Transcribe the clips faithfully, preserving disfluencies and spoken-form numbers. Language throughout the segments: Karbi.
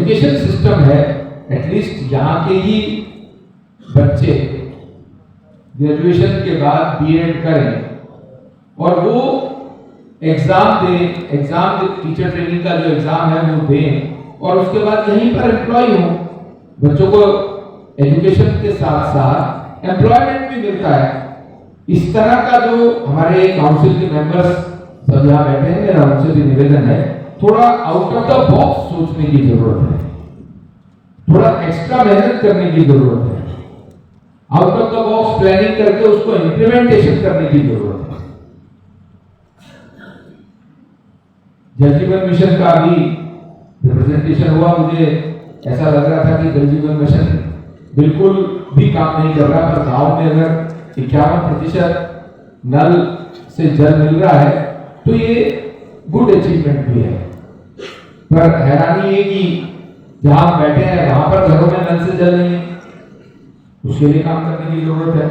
Education system है, एटलीस्ट यहाँ के ही बच्चे ग्रेजुएशन के बाद बीएड करें और वो एग्जाम दें, एग्जाम, टीचर ट्रेनिंग का जो एग्जाम है वो दें और उसके बाद यहीं पर एम्प्लॉय हों। बच्चों को एजुकेशन के साथ साथ एम्प्लॉयमेंट भी मिलता है। इस तरह का जो हमारे काउंसिल के मेंबर्स सब यहाँ बैठे हैं, मेरा उनसे भी निवेदन है, थोड़ा आउट ऑफ द बॉक्स सोचने की जरूरत है, थोड़ा एक्स्ट्रा मेहनत करने की जरूरत है, out of the box planning करके उसको इम्प्लीमेंटेशन करने की जरूरत है। जल जीवन मिशन का भी रिप्रेजेंटेशन हुआ। मुझे ऐसा लग रहा था कि जल जीवन मिशन बिल्कुल भी काम नहीं कर रहा, पर गांव में अगर इक्यावन प्रतिशत नल से जल मिल रहा है तो ये गुड अचीवमेंट भी है। पर हैरानी ये कि जहां हम बैठे हैं वहां पर घरों में नल से जल नहीं है, उसके लिए काम करने की जरूरत है।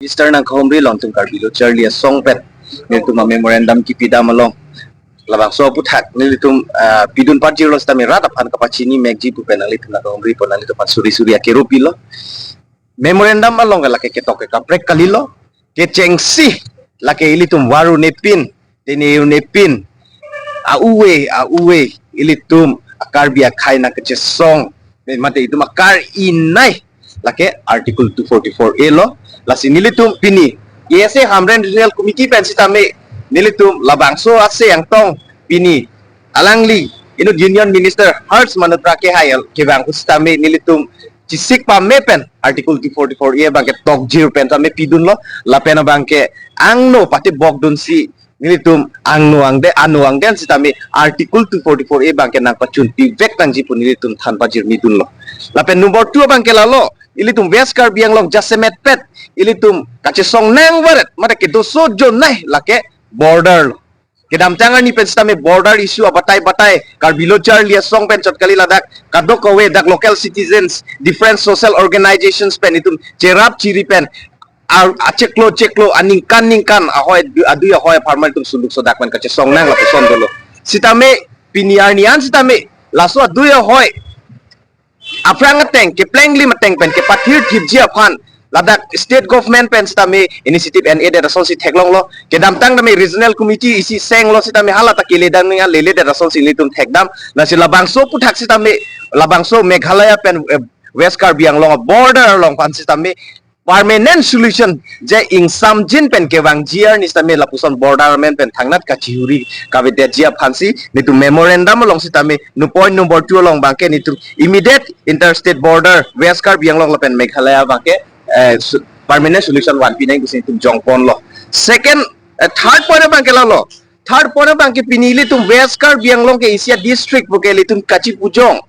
Mister Nangkahumri Longtung Karbi Lo Charli Asong pen nelitum a memorandum kipidam along labangso aputhak nelitum ah, pidun parjirlo sitame rat aphan kapachini mekji pu pen nanglitum Nangkahumri pon nanglitum aphan suri suri akero pilo. Memorandum along lake ketok ke kaprek kalilo, kechengsi lake ilitum varu nepin tene nepin a-uwe a-uwe ilitum a Karbi akhei nangkachesong mate itum akar inai lake Article two forty-four A lo. Lasi nelitum pini A S A Hamren Regional Committee pen sitame nelitum labangso ase angtong pini alangli inut Union Minister Harsh Malhotra kehai kevang pu sitame nelitum chisik pame pen Article two forty-four A abangke tokjir pen tame pidunlo, lapen abangke angno pati bokdunsi nelitum angno angde ano angden sitame Article two forty-four A abangke nangpachun pivek nangji pu nelitum than pajirmi dunlo. Lapen number two abangke lalo, ilitum West Karbi Anglong jasemet pet ilitum kachesong nang varet mate kedoso jonai lake border lo. Kedamtang arni pen sitame border issue abatai batai Karbi Lo Charli Asong pen chot kali, ladak kadokave dak local citizens, different social organizations pen itum cherap chiri pen ar acheklo cheklo aningkan ningkan ahoi adu ahoi apharman itum suluk sodak pen kachesong nang lapuson dolo. Sitame pini arni an sitame laso adu ahoi aphrang ateng kepleng lim ateng pen kepathir thipji aphan ladak state government pen sitame initiative en-edet asonsi theklonglo. Kedamtang tame regional committee isi senglo sitame hala ta keledet ning leledet asonsi nelitum thekdam. Lasi labangso aputhak sitame labangso Meghalaya pen eh, West Karbi Anglong border along aphan sitame permanent solution je ingsamjin pen kevangji arni sitame lapuson border amen pen thangnat kachihuri kavedetji aphansi nelitum memorandum along sitame nu point number two along abangke nelitum immediate interstate border West Karbi Anglong lapen Meghalaya abangke eh, su- permanent solution vanpi nang pusi nelitum jongponlo. Second, eh, third point abangke lalo. Third point abangke pini ilitum West Karbi Anglong ke isi a district puke ilitum kachipujong.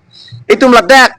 Itum ladak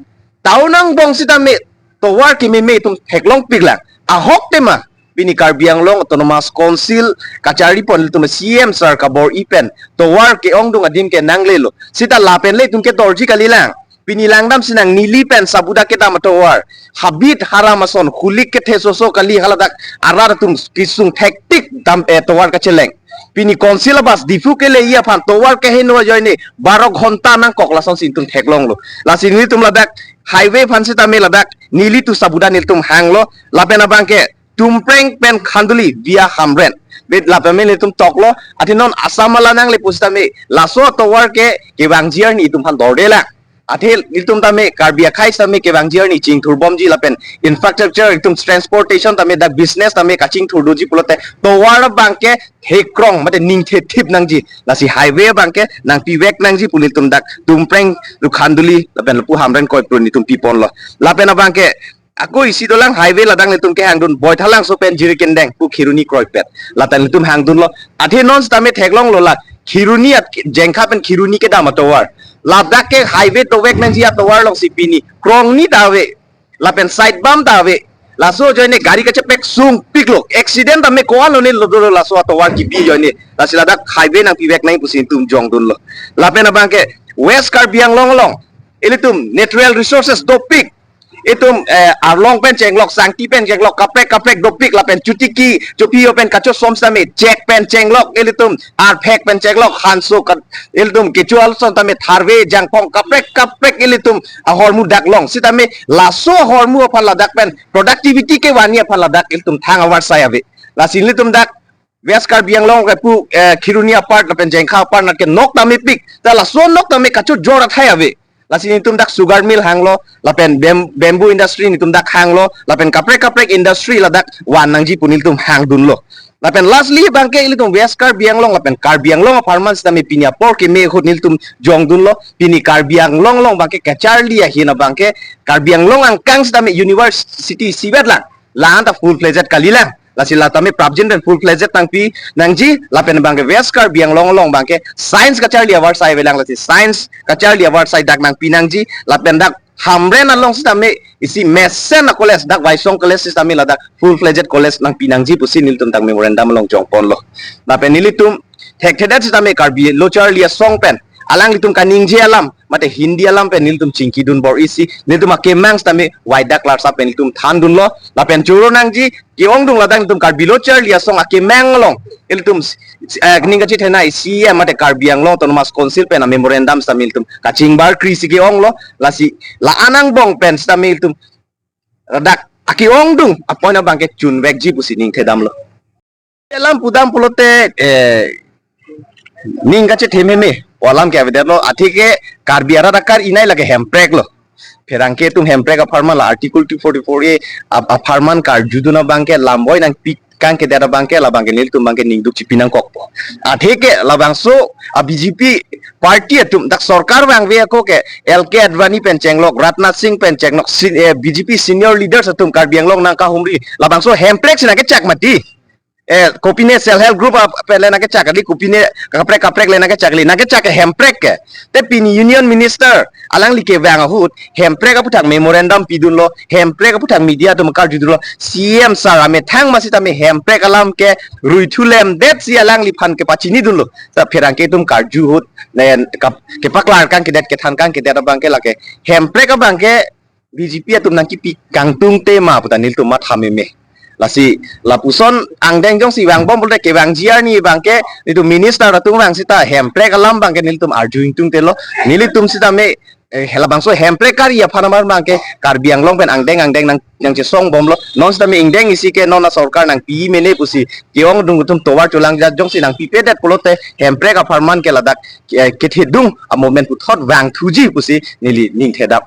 town angbong sitame tovar kememe itum theklongpiklang. Ahok tema pini Karbi Anglong Autonomous Council kacharipon ilitum C M sir kabor-i pen tovar ke-ongdung adim ke nanglelo. Sita lapen le itum ke dorji kalilang. Pini langdamsi nang neli pen sabuda kedam atovar. Habit haram ason hulik kethe soso kali haladak arat atum kisung thektik dam eh, tovar kacheleng. Pini council abas Diphu kele-i aphan tovar keheno ajoine baro ghonta nangkok lasonsi itum theklonglo. Lasi nelitum ladak highway aphan sitame ladak neli tu sabuda nelitum hanglo lapen abangke Tumpreng pen Khanduli via Hamren. Bit lapen nelitum toklo, athe non Assam ala nangle pusitame laso tovar ke kevangji arni itum aphan dordelang. Athe nelitum tame Karbi akhei tame kevangji arni chingthurbomji lapen infrastructure itum transportation tame dak business tame kachingthurdoji pulote tovar abangke thekrong mate ningthe thip nangji. Lasi highway abangke nangpivek nangji pu nelitum dak Tumpreng to Khanduli lapen lapu Hamren koiprun itum piponlo. Lapen abangke ako isi dolang highway ladak nelitum kehangdun Boithalangso pen Jirikindeng pu Kheroni kroipet. Ladak nelitum hangdunlo. Athe non sitame theklonglo la Kheroni at Jengkha pen Kheroni kedam atovar. Ladak ke highway dovek nangji atovar alongsi pini krongni ta ave. Lapen side bump ta ave. Laso ajoine gari kachepek sungpiklo. Accident tame ko-an lone lodolo laso atovar kipi ajoine. Lasi ladak highway nangpivek nang pusi itum jongdunlo. Lapen abangke West Karbi Anglong along ilitum natural resources dopik. itum, eh, arlong pen chenglok, sangti pen chenglok, kaprek kaprek dopik lapen chotiki, chopi-o pen kachosom sitame, chek pen chenglok, ilitum arphek pen chenglok, hanso kat, ilitum kecho ason tame tharve, jangphong kaprek kaprek ilitum ahormu dak long. Sitame laso ahormu aphan ladak pen productivity kevanji aphan ladak ilitum thang avarsai ave. Lasi ilitum dak West Karbi Anglong ke pu, eh, Kheroni apart lapen Jengkha apart nat ke nok tame pik. Ta laso nok tame kachojor athai ave. Lasi nelitum dak sugar mill hanglo, lapen bam-, bamboo industry nelitum dak hanglo, lapen kaprek kaprek industry ladak van nangji pu nelitum hangdunlo. Lapen lastly abangke ilitum West Karbi Anglong lapen Karbi Anglong apharman sitame pini apor keme ahut nelitum jongdunlo, pini Karbi Anglong along abangke kacharli ahin abangke Karbi Anglong angkang sitame university isivet lang, la-an ta full fledged kalilang. Lasi la tame prapjin pen full fledged nangpi nangji, lapen abangke West Karbi Anglong along abangke science kacharli avarsai avelang, lasi science kacharli avarsai dak nangpi nangji, lapen dak Hamren along sitame isi mesen a college, dak Waisong College sitame ladak full fledged college nangpi nangji pusi nelitum dak memorandum along jongponlo. Lapen nelitum thekthedet sitame Karbi Lo Charli Asong pen alanglitum kaningje alam mate Hindi alam pen nelitum chingkidun bor-isi, nelitum akemang sitame waidak larsa pen nelitum thandunlo, lapen choro nangji ke-ongdung ladak nelitum Karbi Lo Charli Asong akemang along ilitum, eh, ning kachethena C E M mate Karbi Anglong Autonomous Council pen a memorandum sitame ilitum kachingbarkrisi ke-onglo, lasi la-an angbong pen sitame ilitum dak ake-ongdung a point abangke chunvekji pusi ningthedamlo. Alam pudam pulote, eh, ning kachethe meme pu alam ke avedetlo, atheke Karbi arat akar-inai lake hemprek lo. Pherangke atum hemprek apharman la Article two forty-four A ap-, apharman karjudun abangke lamboi nangpi kangkedet abangke labangke nelitum abangke ningduk chipi nangkokpo. Atheke labangso a B J P party atum dak sorkar vangve ako ke L K Advani pen chenglok, Rajnath Singh pen chenglok, si-, eh, B J P senior leaders atum Karbi Anglong nangkahumri, labangso hemprek si nangkechak mati. Eh, kopine self help group ap-, pen le nangkechak kali, kopine kaprek kaprek le nangkechak kali, nangkechak ke hemprek ke. Te pini Union Minister alangli kevang ahut hemprek aphuthak memorandum pidunlo, hemprek aphuthak media atum karjudunlo, C E M sir amethang masitame hemprek alam ke ruithulemdetsi alangliphan kepachinidunlo. Ta pherangke atum karju ahut, nen kap-, kepaklar kangkedet, kethan kangkedet abangke lake hemprek abangke B J P atum nangkipi kangtungte ma puta nelitum matha meme. Lasi lapuson angdeng jongsi vangbom pulote kevangji arni abangke nelitum minister atum vang sita hemprek alam abangke nelitum arju ingtungtelo. Nelitum sitame, eh, labangso hemprek kari aphan amar abangke Karbi Anglong pen angdeng angdeng nang, nangchesongbomlo. Non sitame ingdeng isi ke non a sorkar nangpi mene pusi ke-ongdung atum tovar cholangjat, jongsi nangpipedet pulote hemprek apharman ke ladak, eh, kethedung a movement puthot vangthuji pusi neli ningthedam.